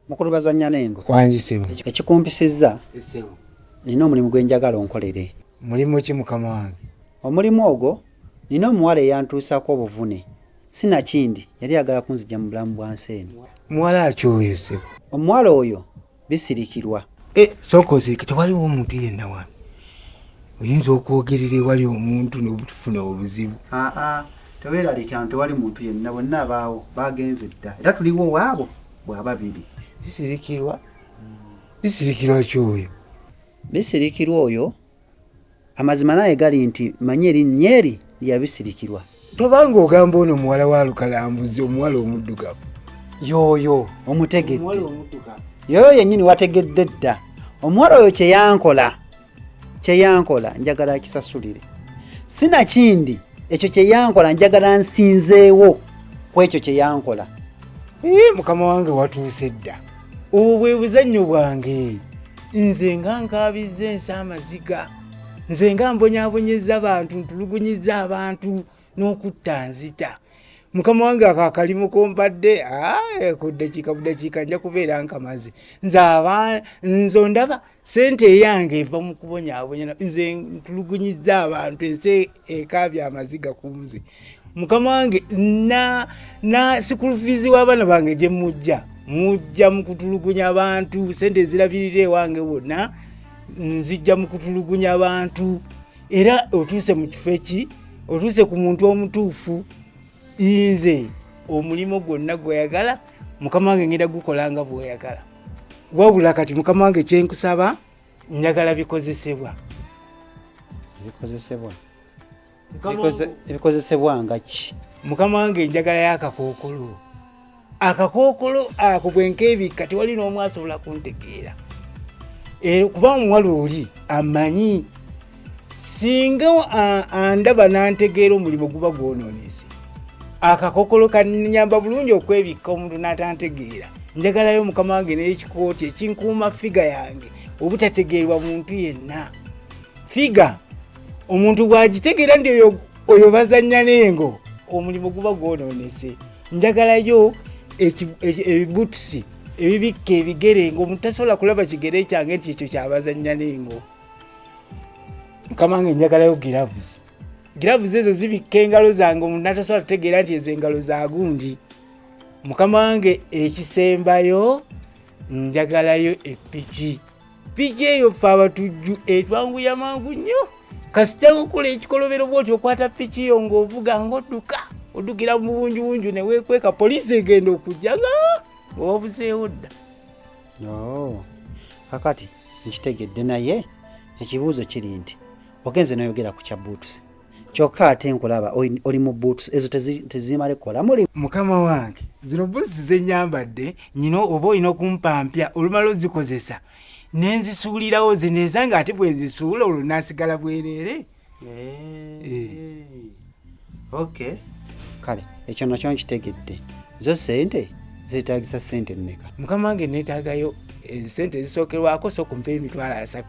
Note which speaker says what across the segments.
Speaker 1: Mukulu Bazannya n'engo.
Speaker 2: Wangi ssebo.
Speaker 1: Ekikumpisizza
Speaker 2: Ssebo.
Speaker 1: nina omulimu gwe njagala onkolere.
Speaker 2: Mulimu ki mukama wange?
Speaker 1: Omulimu ogwo nina omuwala eyantuusaako obuvune sinakindi yali ayagala kunzigya mu bulamu bwa nsi eno.
Speaker 2: Muwala ki oyo ssebo?
Speaker 1: Omuwala oyo Bisirikirwa.
Speaker 2: Eh, sooka osirike, tewaliwo omuntu yenna wano. Oyinza okwogerera ewali omuntu n'obutufuna obuzibu.
Speaker 1: Aa, teweeraliikira wano tewali muntu yenna, bonna abaawo baagenze dda era tuliwo waabo bwa babiri.
Speaker 2: Bisirikirwa? Bisirikirwa ki oyo?
Speaker 1: Bisirikirwa oyo Amazima naye gali nti manyi erinnya eri lya Bisirikirwa.
Speaker 2: Toba ng'ogamba ono muwala wa Lukalambuzi omuwala omuddugavu.
Speaker 1: Yooyo omutegedde. Yooyo yennyini wategedde dda. Omuwala oyo kye yankola kye yankola njagala akisasulire. Sinakindi ekyo kye yankola njagala nsinzeewo ku ekyo kye yankola.
Speaker 2: Ee, mukama wange watuuse dda. Obwo bwe buzannyo bwange. Nze nga nkaabizza ensi amaziga. Nze nga mbonyaabonyezza bantu, ntulugunyizza abantu n'okutta nzita. Mukama wange ako akalimu kompadde ku ddakiika budakiika nja kubeera nkamaze. Nze aba nze ondaba ssente eyange eva mu kubonyaabonya nze ntulugunyizza abantu ensi ekaabya amaziga ku nze. Mukama wange na na school fees w'abaana bange gye mujja mujja mu kutulugunya abantu sente ezirabirira ewange wonna nzijja mu kutulugunya abantu era otuuse mu kifo eki otuuse ku muntu omutuufu nze omulimu gwonna gweyagala mukama wange ngenda gukola nga bweyagala wabula kati mukama wange kyenkusaba njagala bikozesebwa
Speaker 1: ebikozesebwa Ebikozesebwa nga ki?
Speaker 2: Mukama wange njagala y'akakookolo. Akakookolo ako bwe nkeebikka tewali n'omu asobola kuntegeera. Era kuba omuwala oli amanyi singa andaba n'antegeera omulimu guba gwonoonese. Akakookolo kannyamba bulungi okwebikka omuntu n'atantegeera. Njagalayo mukama wange n'ekikooti ekinkuuma ffiga yange obutategeerwa muntu yenna. Ffiga omuntu bw'agitegeera nti oyo bazannya n'engo omulimu guba gwonoonese. Njagalayo ebibutusi ebibikka ebigere ng'omuntu tasobola kulaba kigere kyange nti ekyo kyabazannya n'engo. Mukama wange njagalayo giravuzi. Giravuzi ezo zibikka engalo zange omuntu n'atasobola kutegeera nti ezo engalo za gundi. Mukama wange ekisembayo njagalayo epiki. Piki eyo ffe abatujju etwanguya mangu nnyo. Kasita okola ekikolobero bw'oti okwata piki yo ng'ovuga ng'odduka oddukira mu bunjubunju ne weekweka poliisi egenda okujja nga wabuzeewo dda.
Speaker 1: Oh, kakati nkitegedde naye ekibuuzo kiri nti ogenze n'oyogera ku kya buutusi kyokka ate nkulaba oli mu boots ezo tezimale kukola mulimu.
Speaker 2: Mukama wange zino boots zenyambadde nyina oba olina okumpa mpya olumala ozikozesa nenzisuulirawo zino ezange ate bwenzisuula olwo nasigala bwereere.
Speaker 1: Eh. Okay. Kale ekyo nakyo nkitegedde. Zo sente zeetagisa sente mmeka?
Speaker 2: Mukama wange neetaagayo sente ezisookerwako sooka ompe 300,000.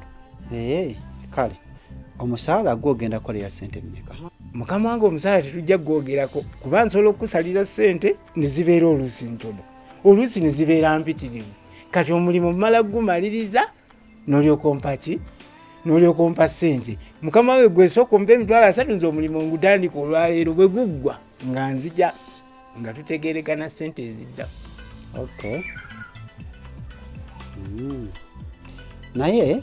Speaker 1: Ee, kale omusaala gwo ogenda kukolera ssente mmeka?
Speaker 2: Mukama wange omusaala tetujja kugwogerako kuba nsobola okukusalira ssente ne zibeera oluusi ntono oluusi ne zibeera mpitirivu. Kati omulimu mmala kugumaliriza n'olyoka ompa ki? N'olyoka ompa ssente. Mukama wange gwe sooka ompe 300,000 nze omulimu ngutandika olwaleero bwe guggwa nga nzija nga tutegeeregana ssente eziddako.
Speaker 1: Okay. Naye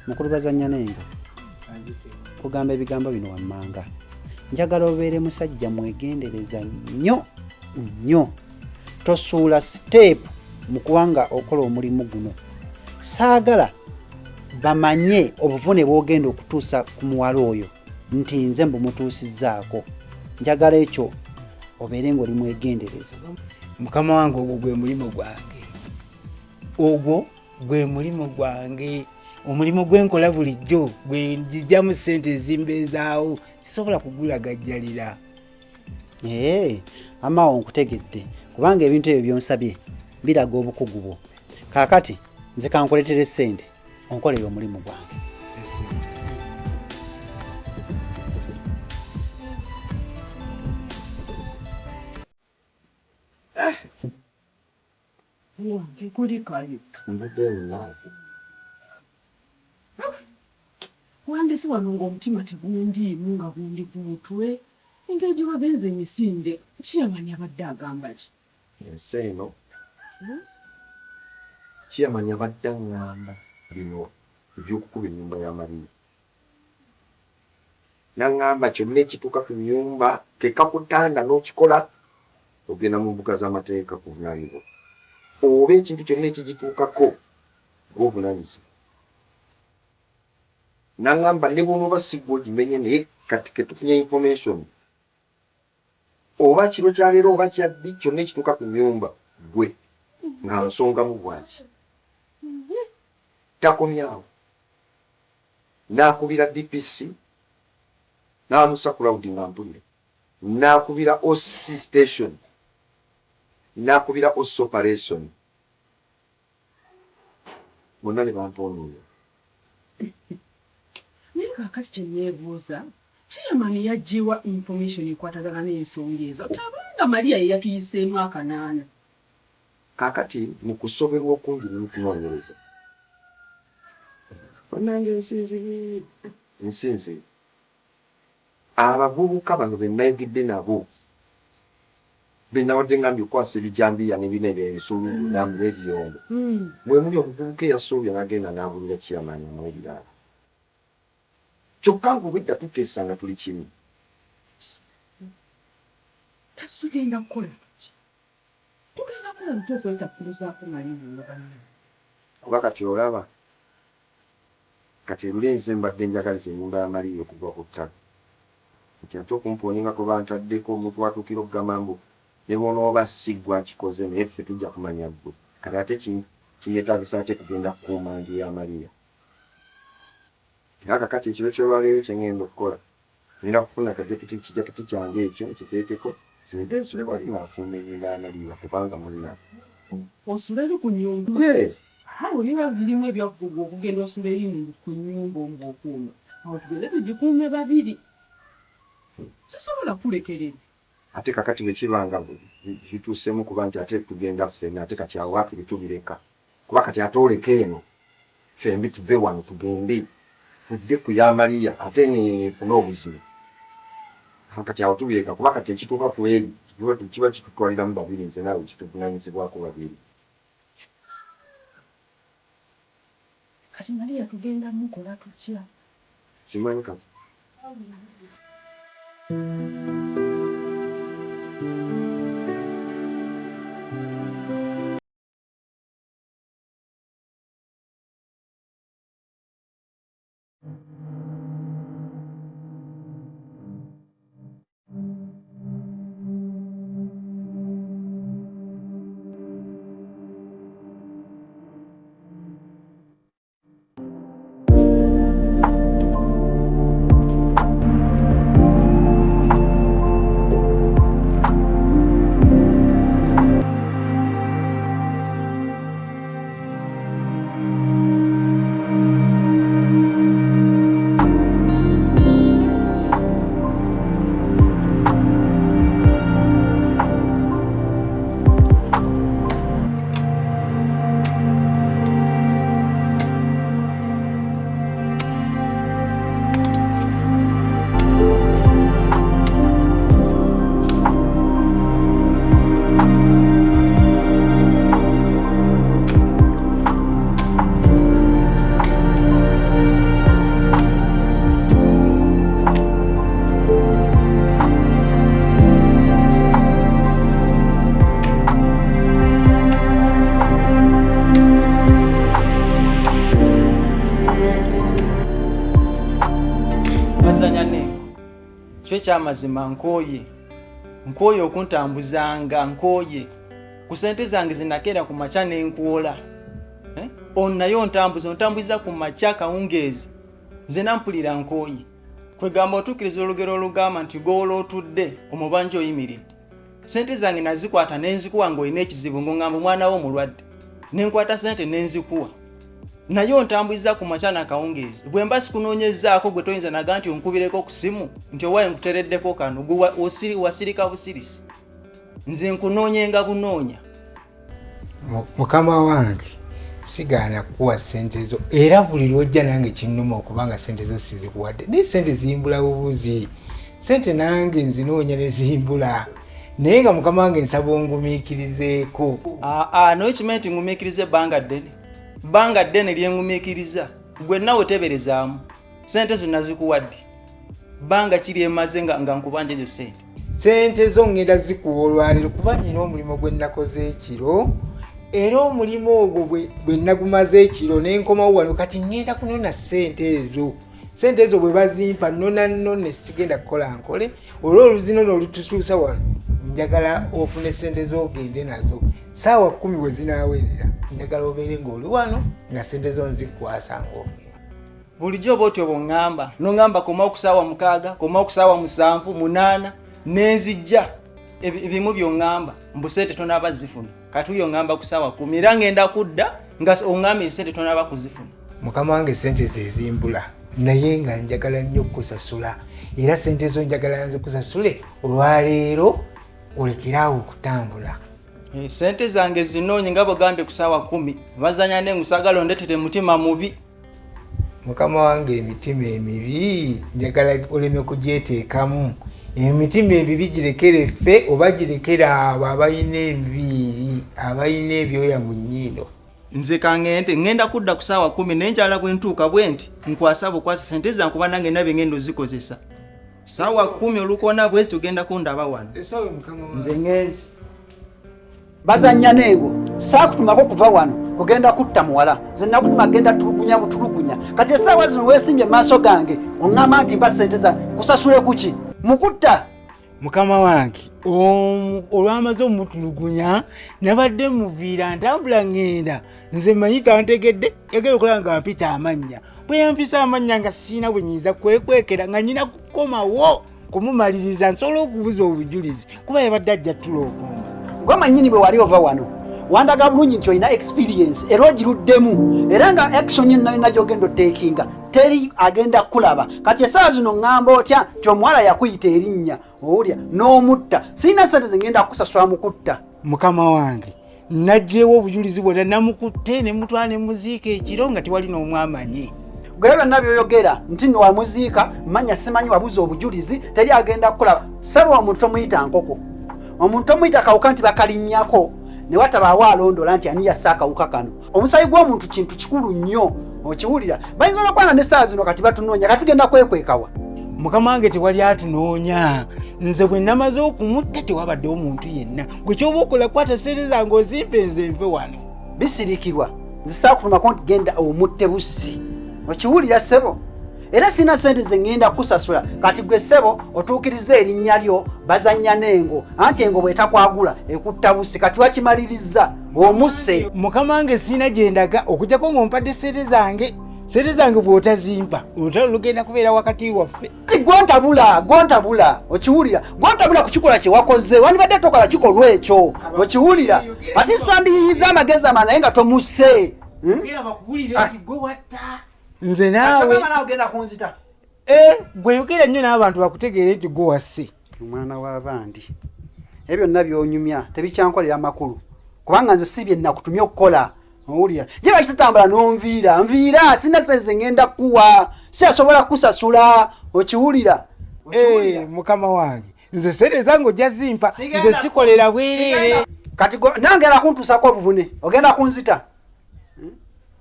Speaker 1: mukulu Bazannya n'engo kugamba ebigambo bino wammanga, njagala obeere musajja mwegendereza nnyo nnyo, tosuula siteepu mu kuba nga okola omulimu guno. Saagala bamanye obuvune bw'ogenda okutuusa ku muwala oyo nti nze mbumutuusizzaako. Njagala ekyo obeere ng'oli mwegendereza.
Speaker 2: Mukama wange ogwo gwe mulimu gwange, ogwo gwe mulimu gwange, omulimu gwe nkola bulijjo gwe nzigyamu ssente ezimbeezaawo, sisobola kugulagajjalira.
Speaker 1: Ee, amaawo nkutegedde kubanga ebintu ebyo by'onsabye biraga obukugu bwo. Kaakati nze kankuleetere ssente onkolere omulimu gwange.
Speaker 3: Wange kulikayo.
Speaker 4: Mbadde munaku.
Speaker 3: Wandese wano ng'omutima tegundiimu nga gundi ku mutwe. Engeri gye wagenze emisinde, Chairman abadde agamba ki?
Speaker 4: Ensi eno Chairman abadde aŋŋamba bino eby'okukuba ennyumba ya Maria. N'aŋŋamba kyonna ekituuka ku nnyumba ke kakutanda n'okikola ogenda mu mbuga z'amateeka kuvunaanibwa oba ekintu kyonna ekigituukako gw'ovunaanyizibwa. N'aŋŋamba ne bw'onooba si ggwe ogimenye naye kati ke tufunye information oba kiro kya leero oba kya ddi kyonna ekituuka ku nnyumba ggwe nga nsongamu bw'ati. Takomye awo n'akubira DPC n'amussa ku loud nga mpulira, n'akubira OC station, n'akubira OC operation bonna ne bampoonoonya.
Speaker 3: Naye kaakati kye neebuuza, Chairman yaggye wa information ekwatagana n'ensonga ezo? Tabanga Maria ye yatuyiseemu akanaana.
Speaker 4: Kaakati mu kusoberwa okungi ne mu kunoonyereza, bannange ensi nzibu, ensi nzibu. Abavubuka bano be nnayogedde nabo, be nabadde ngambye okukwasa ebijambiya ne bino ebinsuuluulu n'ebiyombo, mwe muli omuvubuka eyasoobye n'agenda n'abuulira chairman amuwe ebirala. Kyokka ng'obwedda tuteesa nga tuli kimu.
Speaker 3: Kati tugenda kukola tutya? Tugenda kukola tutya okwetakkuluzaako Maria nga bannange?
Speaker 4: Kuba kati olaba, kati luli nze mbadde njagaliza ennyumba ya Maria okugwa ku ttaka. Kati ate okumponinga kwe bantaddeko omuntu w'atuukira okugamba mbu ne bw'onooba si ggwe akikoze naye ffe tujja kumanya ggwe. Kati ate kinneetaagisa ate kugenda kukuuma nju ya Maria. Era kakati ekiro ky'olwaleero kye ŋŋenda okukola, ŋŋenda kufuna kajaketi, kijaketi kyange ekyo nkiteekeko, ngende nsule wali nga nkuuma ennyumba ya Maria kubanga munnange.
Speaker 3: Osule eri ku nnyumba?
Speaker 4: Yee.
Speaker 3: Awo biba birimu ebyaggwe okugenda osula eri ku nnyumba ng'okuuma. Awo tugende tugikuume babiri. Sisobola kukulekerera.
Speaker 4: Ate kakati bwe kiba nga bituuseemu kuba nti ate tugenda ffenna, ate kati awo waakiri tubireka. Kuba kati ate oleka eno ffembi tuve wano tugende tudde ku ya Maria ate nfune obuzibu. Ha kati awo tubireka kuba kati ekituuka ku eri kiba kitutwaliramu babiri nze naawe kituvunanyizibwako babiri.
Speaker 3: Kati Maria tugenda mukola tutya?
Speaker 4: Simanyi kati.
Speaker 5: Mazanya nengo kyo ekyamazima nkooye nkooye okuntambuzanga nkooye ku sente zange zenakeera ku makya nenkuwola eh? On naye ontambuza ontambuza ku makya kawungeezi nze nampulira nkooye kwegamba otuukiriza olugero olugamba nti gowola otudde omubanja oyimiridde sente zange nazikwata nenzikuwa ngaolina ekizibu ngongamba omwana wo omulwadde nenkwata sente nenzikuwa naye ontambuliza ku makya nakawungeezi bwe mba sikunoonyezaako gwe toyinza naga nti onkubireko ku simu nti owaye nkutereddeko kano gwe wasirika busirisi nze nkunoonyenga bunoonya.
Speaker 2: Mukama wange, sigaana kukuwa ssente zo, era buli lwojja nange kinnuma okubanga ssente zo sizikuwadde, naye ssente zimbula bubuzi. Ssente nange nzinoonya ne zimbula, naye nga mukama wange nsaba ongumiikirizeeko.
Speaker 5: Aa, naye okimanyi nti ngumiikiriza ebbanga ddene, bbanga ddene lyengumiikiriza. Gwe nawe teberezaamu, ssente zo nazikuwadde bbanga kiri emaze nga nkubanja ezo ssente.
Speaker 2: Ssente zo ngenda zikuwa olwaleero, kuba nina omulimu gwe nakoze ekiro, era omulimu ogwo bwe nagumaze ekiro ne nkomawo wano, kati ngenda kunona ssente ezo. Ssente ezo bwe bazimpa nnona nnone, sigenda kukola nkole, olwo oluzino olututuusa wano njagala ofune ssente z'ogende nazo. 10:00 bwe zinaawerera njagala obeere ng'oli wano nga ssente zo nzikwasa ng'ogenda.
Speaker 5: Bulijjo oba otyo bw'oŋŋamba, n'oŋŋamba komawo ku 6:00, komawo ku 7:00, 8:00, nenzijja. Ebimu by'oŋŋamba mbu ssente tonaaba zifuna, kati uyo oŋŋamba ku 10:00 era ngenda kudda nga oŋŋambye ssente tonaaba kuzifuna.
Speaker 2: Mukama wange ssente ze zimbula, naye nga njagala nnyo okukusasula, era ssente zo njagala nzikusasule olwaleero olekeraawo okutambula.
Speaker 5: Ssente zange zinoonye nga bw'ogambye ku 10:00, bazanya nengu, saagala ondeetere mutima mubi.
Speaker 2: Mukama wange emitima emibi njagala oleme kugyeteekamu. Emitima ebibi girekere ffe oba girekere abo abalina enviiri, abalina ebyoya mu nnyindo.
Speaker 5: Nze kangende, ngenda kudda ku 10:00, naye njala bwe ntuuka bwe nti nkwasa bukwasa ssente zange, kuba nange nabye ngenda ozikozesa. 10:00 olukona bwe tugenda kundaba wano. Nze ngenzi.
Speaker 1: Bazannya n'engo, saakutumako kuva wano ogenda kutta muwala, nze nakutuma genda tulugunya butulugunya. Kati essaawa zino weesimbye maaso gange oŋŋamba nti mpa ssente zange, kusasule kuki? Mukutta.
Speaker 2: Mukama wange, olwamaze omutulugunya nabadde muviira ntambula ŋŋenda, nze mmanyi tantegedde, yagenda okulaba nga mpita amannya. Bwe yampisa amannya nga sirina bwe nnyinza kwekwekera, nga nnyina kukomawo kumumaliriza, nsobola okubuza obujulizi kuba yabadde ajja tulookomba.
Speaker 1: Gwe mannyini bwe wali ova wano wandaga bulungi nti olina experience era ogiruddemu, era nga action yonna yonna gy'ogenda oteekinga teri agenda kukulaba. Kati essaawa zino ŋŋamba otya nti omuwala yakuyita erinnya owulya n'omutta? Sirina ssente ze ŋŋenda kukusasula mu kutta.
Speaker 2: Mukama wange, naggyewo obujulizi bwonna, namukutte ne mutwala ne muziika ekiro nga tewali n'omwamanyi.
Speaker 1: Gwe byonna by'oyogera nti nno wamuziika, manya simanyi wabuza obujulizi, teri agenda kukulaba. Ssebo omuntu tomuyita nkoko, omuntu tomuyita kawuka nti bakalinnyako ne watabaawo alondola nti ani yasse akawuka kano. Omusaayi gw'omuntu kintu kikulu nnyo, okiwulira? Bayinza n'okuba nga n'essaawa zino kati batunoonya, kati tugenda kwekwekawa.
Speaker 2: Mukama wange tewali atunoonya, nze bwe namaze okumutta tewabaddewo muntu yenna. Gwe ky'oba okola kwata ssente zange ozimpe nze nve wano.
Speaker 1: Bisirikirwa, nze saakutumako nti genda omutte bussi, okiwulira ssebo? Era sirina ssente ze ŋŋenda kukusasula. Kati gwe ssebo otuukiriza erinnya lyo, bazannya n'engo, anti engo bw'etakwagula ekutta bussi. Kati wakimaliriza omusse.
Speaker 2: Mukama wange sirina gye ndaga okuggyako ng'ompadde ssente zange. Ssente zange bw'otazimpa olutalo lugenda kubeera wakati waffe.
Speaker 1: Gwontabula, gwontabula, okiwulira? Gwontabula ku kikolwa kye wakoze, wandibadde tokola kikolwa ekyo, okiwulira? Ate sitwandiyiyiza amagezi amala naye nga tomusse.
Speaker 2: Nze naawe
Speaker 1: ogenda kunzita.
Speaker 2: Gwe yogera nnyo n'abantu bakutegeere nti gwe wasse.
Speaker 1: Omwana w'abandi, ebyo byonna by'onyumya tebikyankolera makulu, kubanga nze si bye nakutumye okukola. Owulira? Ye lwaki tutambula n'onviira? Nviira, sirina ssente ze ŋŋenda kukuwa, siyasobola kukusasula, okiwulira?
Speaker 2: Mukama wange, nze ssente zange ojja zimpa, nze sikolera bwereere.
Speaker 1: Kati nange era kuntuusako obuvune, ogenda kunzita?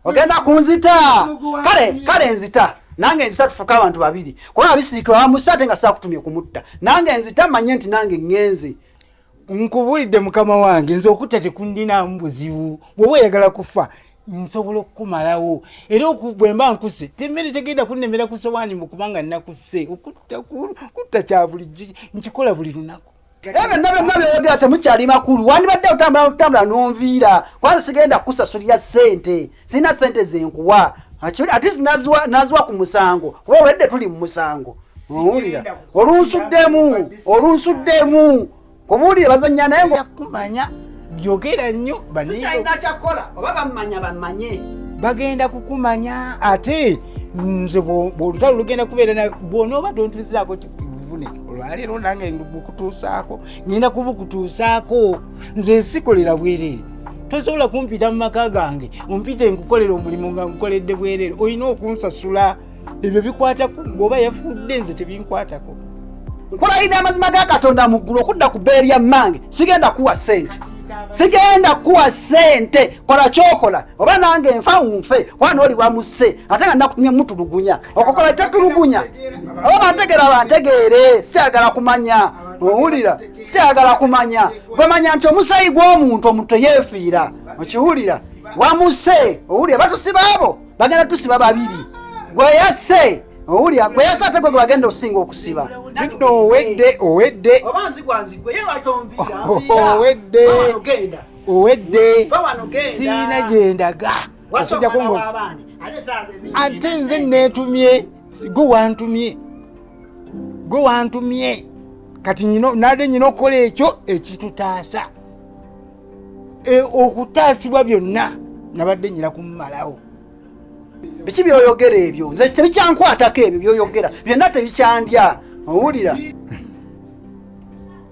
Speaker 1: Ogenda kunzita? Kale, kale nzita. Nange nzita, tufuke abantu babiri. Kubanga bisirikirwa wamusse ate nga saakutumye kumutta. Nange nzita, manye nti nange ŋŋenze.
Speaker 2: Nkubuulidde mukama wange, nze okutta tekundinaamu buzibu. Bw'oba oyagala kufa nsobola okukumalawo, era bwe mba nkuse temmere tegenda kunnemera ku sowaani mu kubanga nakusse. Okutta kutta kya bulijjo, nkikola buli lunaku.
Speaker 1: Ebyo byonna byonna by'oyogera temukyali makulu. Wandibadde otambula otambula n'onviira, kwanza sigenda kukusasulira ssente, sirina ssente ze nkuwa. Ate naziwa ku musango, kuba obwedde tuli mu musango. Owulira? Olunsuddemu, olunsuddemu. Kubuulire bazannya naye ngo
Speaker 2: kumanya yogera nnyo banne.
Speaker 1: Sikyalina kyakukola, oba bammanya bammanye.
Speaker 2: Bagenda kukumanya, ate nze bw'olutalo lugenda kubeera na bw'onooba tontuusaako kivune olwaleero nange mbukutuusaako, ngenda kubukutuusaako. Nze nsikolera bwereere. Tosobola kumpita mu maka gange ompite nkukolera omulimu nga nkukoledde bwereere. Olina okunsasula. Ebyo bikwata ku ggwe oba yafudde nze tebinkwatako.
Speaker 1: Nkulayirira amazima ga Katonda mu ggulu okudda ku bbeere lya mmange sigenda kuwa ssente. Sigenda kuwa ssente. Kola ky'okola oba nange nfa unfe kuba n'oli wamusse ate nga nakutumye mutulugunya. Okukola tetulugunya. Oba bantegeera bantegeere, siyagala kumanya. Owulira? Siyagala kumanya. Gwe manya nti omusaayi gw'omuntu omuntu teyeefiira. Okiwulira? Wamusse. Owulira? Batusiba abo bagenda tusiba babiri. Gwe yasse. Owulira? Gwe yasse ate gwe gwe bagenda osinga okusiba.
Speaker 2: Kino owedde, owedde.
Speaker 1: Oba nzigwa nzigwe, ye lwaki onviira? Nviira.
Speaker 2: Owedde.
Speaker 1: Va wano genda.
Speaker 2: Owedde.
Speaker 1: Va wano genda.
Speaker 2: Sirina gye ndaga.
Speaker 1: Wasooka
Speaker 2: Okujjako
Speaker 1: mwana
Speaker 2: nga
Speaker 1: w'abandi. Ate essaawa ze ziri
Speaker 2: Ate nze neetumye, gwe wantumye. Gwe wantumye. Kati nade nyina okukola ekyo ekitutaasa. Okutaasibwa byonna nabadde nyina kumumalawo.
Speaker 1: Biki by'oyogera ebyo? Nze tebikyankwatako ebyo by'oyogera. Byonna tebikyandya. Owulira?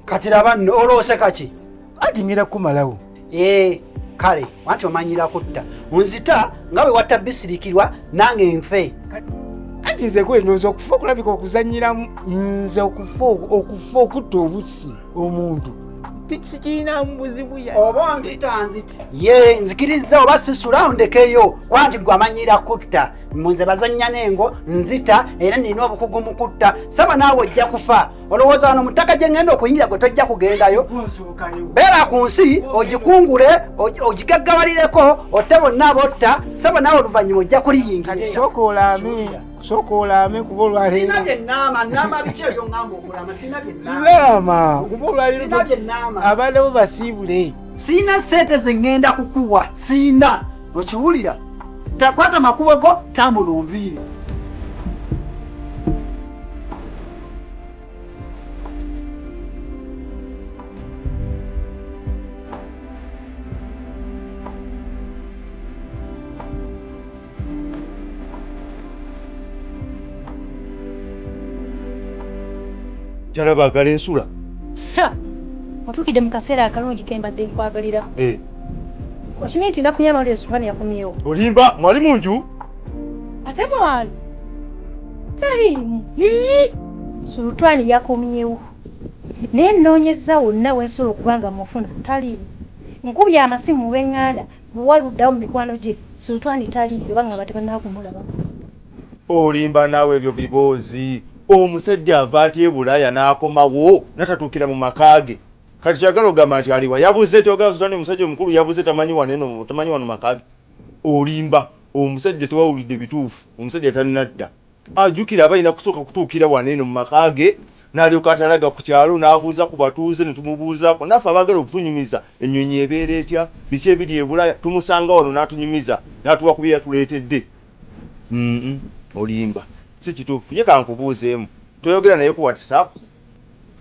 Speaker 1: Kati laba nno oloose kaki?
Speaker 2: Anti ngira kumalawo.
Speaker 1: Kale, anti omanyira kutta. Onzita nga bwe watta bisirikirwa nange nfe.
Speaker 2: Anti nze gwe ndowooza okufa okulabika okuzannyiramu. Nze okufa okutta obussi omuntu. Sikirinamu buzibu ya.
Speaker 1: Oba onzita nzita. Ye nzikirizza oba sisula ondekeyo kuba nti gwe amanyira kutta. Nze bazannya n'engo nzita era nina obukugu mu kutta. Saba naawe ojja kufa. Olowooza wano mu ttaka gye ŋŋenda okuyingira gwe tojja kugendayo. Beera ku nsi ogikungule, ogigaggawalireko, otte bonna abotta. Saba naawe oluvannyuma ojja kuliyingira.
Speaker 2: Kati sooka olaame, sooka olaame kuba olwaleero.
Speaker 1: Sirina bye nnaama, nnaama biki ebyo ŋŋamba okulaama? Sirina bye nnaama.
Speaker 2: Laama, kuba olwaleero
Speaker 1: Sirina bye nnaama.
Speaker 2: Abaana bo basiibule.
Speaker 1: Sirina ssente ze ŋŋenda kukuwa, sirina. Okiwulira? Takwata makubo go, tambula onviire.
Speaker 6: Jalaba agala ensula.
Speaker 7: Ha! Otuukidde mu kaseera akalungi ke mbadde nkwagalira. Okimanyi nti nafunye amawulire Sultani yakomyewo.
Speaker 6: Olimba, mwali mu nju?
Speaker 7: Ate mwali? Taliimu. Sultani yakomyewo. Naye nnoonyezza wonna we nsobola okuba nga mufuna, taliimu. Nkubye amasimu mu b'eŋŋanda, buwaluddawo mu mikwano gye, Sultani taliiyo oba ngamba tebannaba kumulaba.
Speaker 6: Olimba naawe ebyo biboozi. Omusajja ava atya e Bulaaya n'akomawo n'atatuukira mu maka ge. Kati kyagala ogamba nti aliwa yabuze kyogamba Sultani omusajja omukulu yabuze tamanyi wano eno, tamanyi wano maka ge. Olimba, omusajja tewawulidde bituufu, omusajja tannadda. Ajjukira aba alina kusooka kutuukira wano eno mu maka ge, n'alyoka atalaga ku kyalo, n'abuuza ku batuuze ne tumubuuzaako. Naffe abaagala okutunyumiza ennyonyi ebeera etya, biki ebiri e Bulaaya, tumusanga wano n'atunyumiza, n'atuwa ku bye yatuleetedde. Olimba, si kituufu. Ye kankubuuzeemu, toyogera naye ku WhatsApp?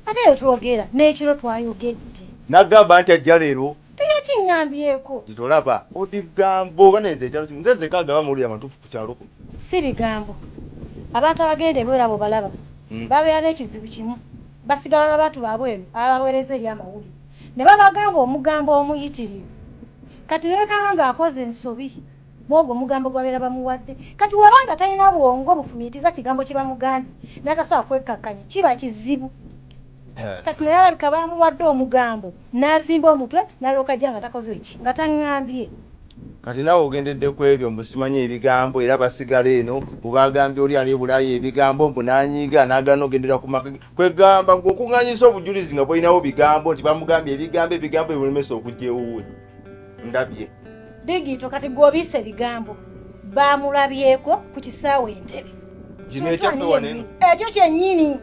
Speaker 7: Ate eyo twogera, n'ekiro twayogedde.
Speaker 6: N'agamba nti ajja leero?
Speaker 7: Teyakiŋŋambyeko.
Speaker 6: Tolaba, odigambo, oba nenze ekyalo kino, nze nzekka agaba amawulire amatuufu ku kyalo kuno.
Speaker 7: Si bigambo. Abantu abagenda ebweru abo balaba. Babeera n'ekizibu kimu. Basigala n'abantu baabwe eno ababaweereza eri amawulire. Ne babagamba omugambo omuyitirivu. Kati ne wekanga ng'akoze ensobi. Mwogwo omugambo gwabeera bamuwadde. Kati wabanga talina bwongo bufumiitiriza kigambo kye bamugambye, n'atasobola kwekkakkanya, kiba kizibu. Kati naye alabika baamuwadde omugambo, n'azimba omutwe, n'alyoka ajja nga takoze ki, nga taŋŋambye.
Speaker 6: Kati naawe ogendedde ku ebyo mbu simanyi ebigambo era basigala eno, mbu baagambye oli ali e Bulaaya ebigambo, mbu n'anyiiga, n'agaana ogendera ku maka ge. Kwegamba gwe okuŋŋaanyisa obujulizi nga bulinawo bigambo nti bamugambye ebigambo, ebigambo ebimulemesa okujja ewuwe. Ndabye.
Speaker 7: Digito kati gwe obiise ebigambo baamulabyeko ku kisaawe Entebbe.
Speaker 6: Kino ekyaffe wano eno.
Speaker 7: Ekyo kyennyini.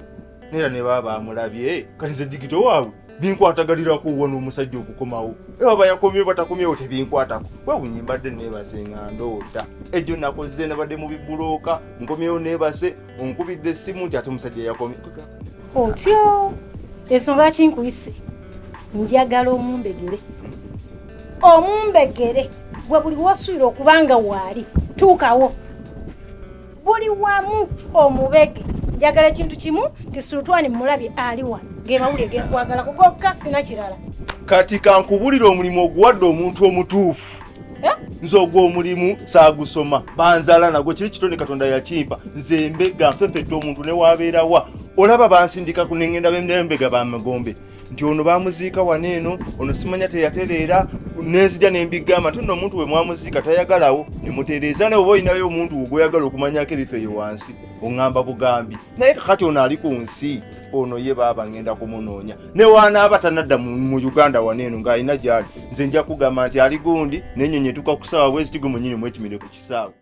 Speaker 6: Neera ne baba baamulabye, kati nze digito waabwe binkwatagalirako wano omusajja okukomawo. Era baba yakomyewo batakomyewo tebinkwatako. Weewuunye mbadde neebase nga ndoota. Ejjo nakoze nabadde mu bibulooka, nkomyewo neebase, onkubidde essimu nti ate omusajja yakomye.
Speaker 7: Otyo, ensonga ki nkuyise? Njagala omumbegere. Omumbegere gwe buli w'osuubira okuba nga waali, tuukawo. Buli wamu omubege. Njagala ekintu kimu nti Sultani mmulabye ali wano. Ge mawulire ge nkwagala kugokka sina kirala.
Speaker 6: Kati kankubulire omulimu oguwadde omuntu omutuufu.
Speaker 7: Eh?
Speaker 6: Nze ogwo omulimu saagusoma, banzaala nagwo, kiri kitone Katonda yakimpa. Nze mbega nfefetta omuntu ne wabeerawa. Olaba bansindika ku nengenda nembega bamagombe nti ono bamuziika wano eno, ono simanya teyatereera, nenzija nembigamba nti nno omuntu we mwamuziika tayagalawo, ne mutereeza. Naye oba olinayo omuntu gw'oyagala okumanyako ebifo eyo wansi, oŋŋamba bugambi. Naye kakati ono ali ku nsi ono ye baaba ngenda kumunoonya, ne wanaaba tanadda mu Uganda wano eno ng'alina gy'ali, nze nja kugamba nti ali gundi, n'ennyonyi etuuka ku ssaawa bweziti, gwe mwennyini mwetumire ku kisaawe.